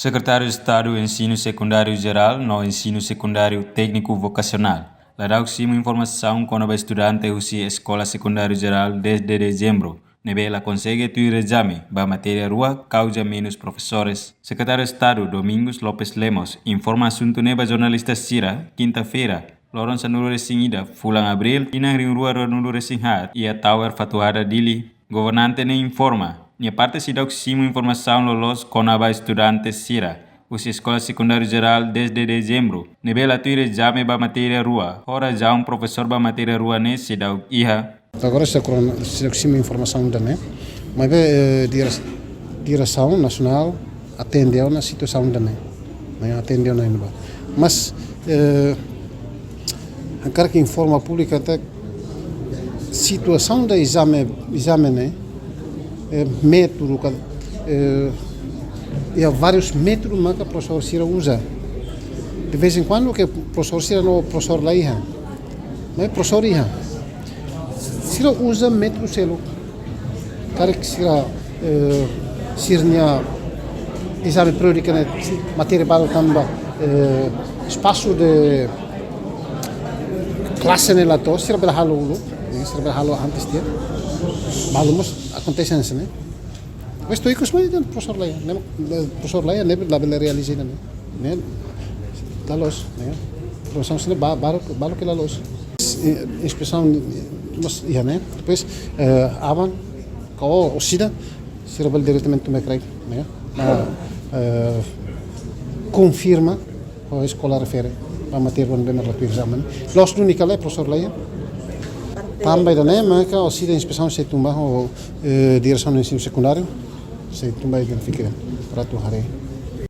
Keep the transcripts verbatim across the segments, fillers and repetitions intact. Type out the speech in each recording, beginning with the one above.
Sekretáriu Estadu Ensinu Sekundáriu Jerál no Ensinu Sekundáriu Tékniku Vokasionál, Ladau simu informasaun kona-ba estudante husi Eskola Sekundáriu Jerál dez de Dezembru ne'ebé la konsege tuir ezame ba matéria rua kauza menus profesores. Sekretáriu Estadu Domingos Lopes Lemos informa asuntu ne'e ba jornalista sira kinta-feira, loron sanulu-resin-ida fulan Abríl, tinan rihun rua ruanulu-resin-haat, iha Tower Fatuhada, Dili. Governante ne'e informa, nia parte seidauk simu informasaun loloos kona-ba estudante sira husi Eskola Sekundáriu Jerál dez de Dezembru ne'ebé la tuir ezame ba matéria rua, ho razaun profesór ba matéria rua ne'e seidauk iha. Agora seidauk, seidauk simu informasaun ida-ne'e, maibé, eh, dire-, diresaun nasionál atende ona situasaun ida-ne'e, ne'e, atende ona iha ne'ebá. Mas, eh, hakarak informa públiku katak situasaun ida ezame, ezame ne'e, eh, métodu ka, eh, iha várius métodu maka profesór sira uza. De vez em quando ke profesór sira no profesór la iha. Maibé profesór iha. Sira uza métodu seluk. Karik sira, eh, sira-nia ezame periódiku ne'e matéria balu tanba, eh, espasu de klase ne'e la to'o, sira bele halo uluk, ne'e, sira bele halo antes tiha. Balu mós akontese hanesan ne'e. Mas to'o ikus mai dehan profesór la iha, ne'e, profesór la iha, ne'e la bele realiza ne'e. Ne'e, la loos, ne'e. Profesór sira ba-, balu, balu ke la loos. Eh, inspesaun, mas, iha, ne'e. Depois, eh, aban, ka orsida, sira bele diretamente tun ba kraik, ne'e. Ah, eh, konfirma, ho eskola refere, ba matéria ne'ebé mak la tuir ezame. Loos duni ka lae, profesór la iha. Tanba ida-ne'e maka orsida inspesaun sei tun ba ho, eh, diresaun ensinu sekundáriu, sei tun ba identifika ratu haree.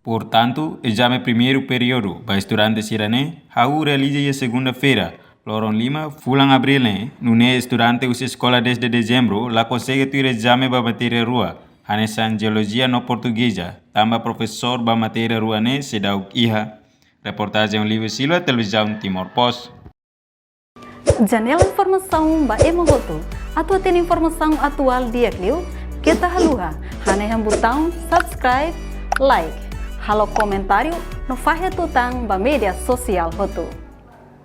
Portantu, ezame primeiru períodu ba estudante sira-ne'e hahú realiza iha segunda-feira, loron lima fulan Abríl ne'e, nune'e estudante husi Eskola dez de Dezembru la konsege tuir ezame ba matéria rua, hanesan Jeolojia no Portugeza, tanba profesór ba matéria rua ne'e seidauk iha. Reportajen Olívio Silva, Televizaun Timor Post. Janela informasaun ba ema hotu. Atu hatene informasaun atuál di'ak liu, keta haluha hanehan butaun subscribe, like, halo komentáriu no fahe tutan ba média sosiál hotu.